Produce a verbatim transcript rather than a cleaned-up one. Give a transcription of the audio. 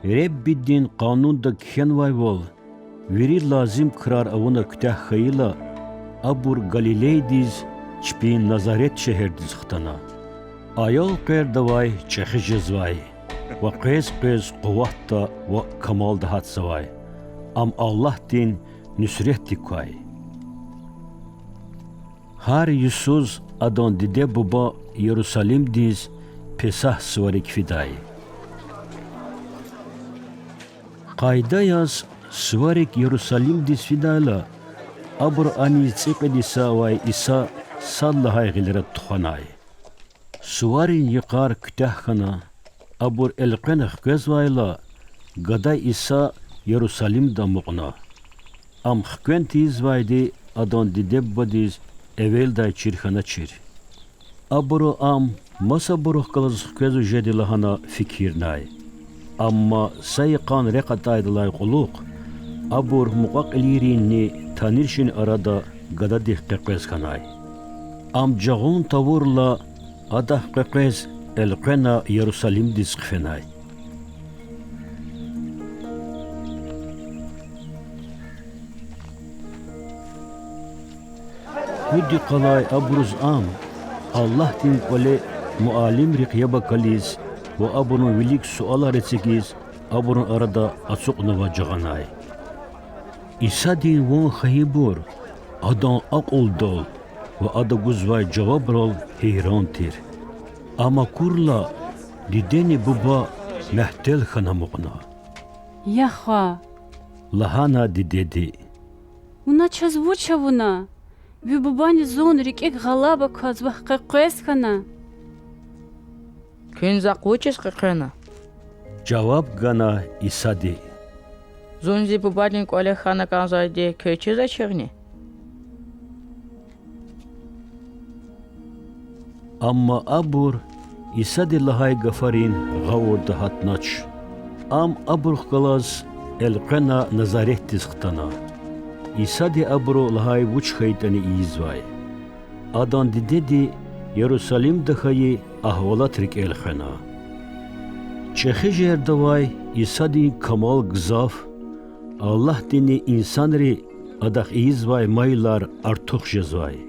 Реббидин Къанунда кхьенвайвал, вири лазим крар авуна куьтягь хьайила, абур Галилейдиз чпин Назарет шегьердиз хтана. Аял къвердавай чӀехи жезвай ва къвез-къвез къуватда ва камалда гьатзавай. Ам Аллагьдин нуьсретдик квай. Гьар йисуз адан диде-буба Ярусалимдиз Песагь суварик фидай. Къайда яз, суварик Ярусалимдиз фидайла, абуру аниз цӀикьвед йиса авай Иса сад лагьай гъилера тухванай. Суварин йикъар куьтягь хьана, абур элкъвена хквезвайла, гада Иса Ярусалимда амукьна. Ам хквен тийизвайди адан диде-бубадиз эвелдай чир хьаначир. Абуру ам масабурухъ галаз хквезва жеди лагьана фикирнай. Амма са йикъан рехъ атӀайдалай кьулухъ абур мукьва-кьилийринни таниршин арада гададихъ къекъвез хьанай. Ам жагъун тавурла, адахъ къекъвез элкъвена Ярусалимдиз хъфенай. Пуд йикъалай абуруз ам, Аллагьдин КӀвале муаллимрихъ яб акализ ва абурун вилик суалар эцигиз, абурун арада ацукьнава жагъанай. Исадин ван хьайибур Адан акьулдал ва Ада гузвай жавабрал гьейран тир. Ам акурла, дидени буба мягьтел хьана амукьна. Я хва, лагьана дидеди, вуна чаз вуч авуна? Ви бубани зун рикӀик гъалаба кваз вахъ къекъвез хьана. Куьн захъ вучиз къекъвена? жаваб гана Исади. Зун зи бубадин кӀвале хьана кӀанзавайди квез чизвачирни? Амма абур Исади лагьай гафарин гъавурда гьатнач. Ам абурухъ галаз элкъвена Назаретдиз хтана. Исади абуру лагьай вуч хьайитӀани ийизвай. Адан дидеди Ярусалимда хьайи агьвалат рикӀел хвена. ЧӀехи жуьредавай Исадин камал гзаф, Аллагьдини инсанри Адахъ ийизвай майилар артух жезвай.